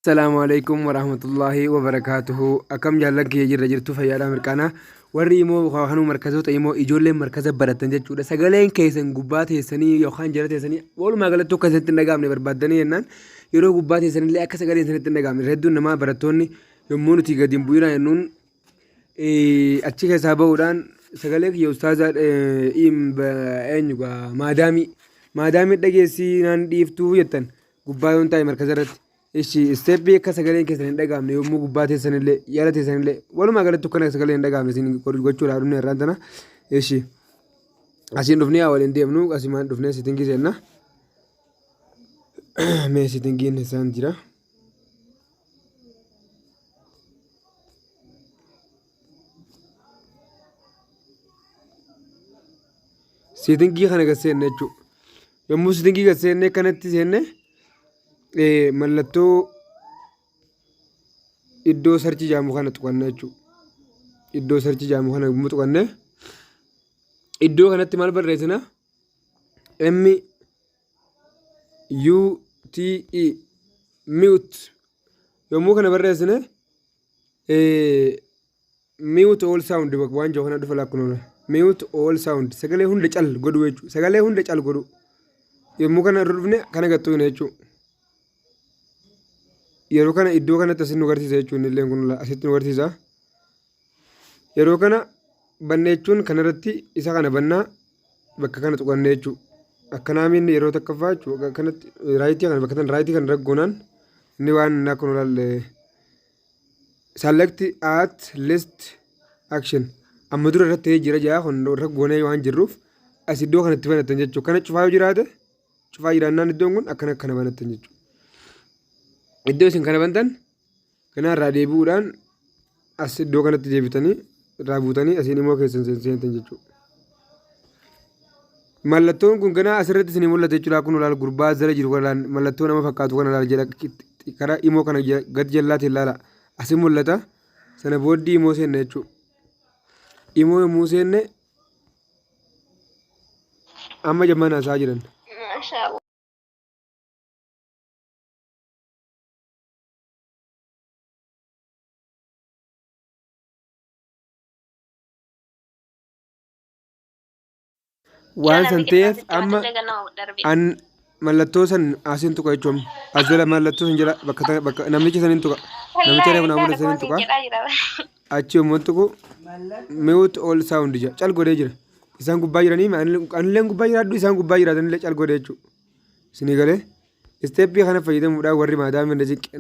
Assalaamu alaikum warahmatullaahi wabarakaatuhu. Akkam jaallan kiyya, jirra jirtu, fayyaadhaa, mirqaanaa? Warri immoo kanuu markazoota immoo ijoolleen markaza baratan jechuudha. Sagaleen keessan gubbaa teessanii yookaan jala teessanii, walumaa galatti akka isinitti hin dhaga'amne barbaaddanii jennaan, yeroo gubbaa teessanillee akka sagaleen isinitti hin dhaga'amne. Hedduun namaa barattoonni yommuu nuti gadi hin bu'inaa jennuun achi keessaa ba'uudhaan sagalee kiyya ustaazaa eenyu maadaamii dhageessii naan dhiiftuu jettan gubbaa yoon taa'e markaza irratti. Ishi step akka sagaleen keessan hin dhaga'amne, yommuu gubbaa teessanillee jala teessanillee, walumaa galatti akkana sagaleen hin dhaga'amne isin gochuudhaaf dhufne irraan tana. Ishi asiin dhufnee haa waliin deemnu. Asimaan dhufnee setting seenna. Mee settingiin isaan jira. Setting kana gad seenne jechuudha. Yommuu setting gad seenne kanatti seenne, mallattoo iddoo search jedhamu kana tuqanna jechuudha. Iddoo search jedhamu kana yommuu tuqanne, iddoo kanatti maal barreessina? M U T E, mute. Yommuu kana barreessine, mute all sound waan jiru kana dhufa. Lakkunoona mute all sound, sagalee hunda cal godhu jechuudha. Sagalee hunda cal godhu. Yommuu kana irra dhufne kana gattuune jechuudha. Yeroo kana iddoo kanatti asitti nu agarsiisa jechuudha. Illee kun asitti nu agarsiisa. Yeroo kana banne jechuun kanarratti isa kana bannaa bakka kana tuqanne jechuudha. Akkanaa inni yeroo takkaffaa jechuudha. Kanatti right kana bakka kana right kana raggoonaan inni waan inni akkuma ilaalle select at least action amma dura irratti ta'ee jira jaa. Kun raggoonee waan jirruuf as iddoo kanatti banatan jechuudha. Kana cufaa yoo jiraate, cufaa jiraannaan iddoon kun akkana akkana banatan jechuudha. Iddoo isin kana bantan kana irraa deebi'uudhaan as iddoo kanatti deebitanii irraa buutanii asiin immoo keessan seentan jechuudha. Mallattoon kun ganaa asirratti isinii mul'ata jechuudha. Kun ilaala, gurbaa jala jiru kana mallattoo nama fakkaatu kana ilaala jedha. Karaa imoo kana gad jallaatiin ilaala. Asin mul'ata. Sana booddee imoo seenne jechuudha. Imoo yommuu seenne amma jammaan haasaa jiran. Maasha. Waan san ta'eef amma an mallattoo san asiin tuqa jechuun as jala mallattoo san jala bakka bakka namicha saniin tuqa. Namicha reefu naa mul'atu saniin tuqa. Achi yommuu tuqu mute all sound jedha, cal godhee jira. Isaan gubbaa jiranii anillee gubbaa jiraadhu, isaan gubbaa jiraatanillee cal godhee jechuudha. Isinii galee? Step kana fayyadamuudhaan warri maadaamii na cinqe.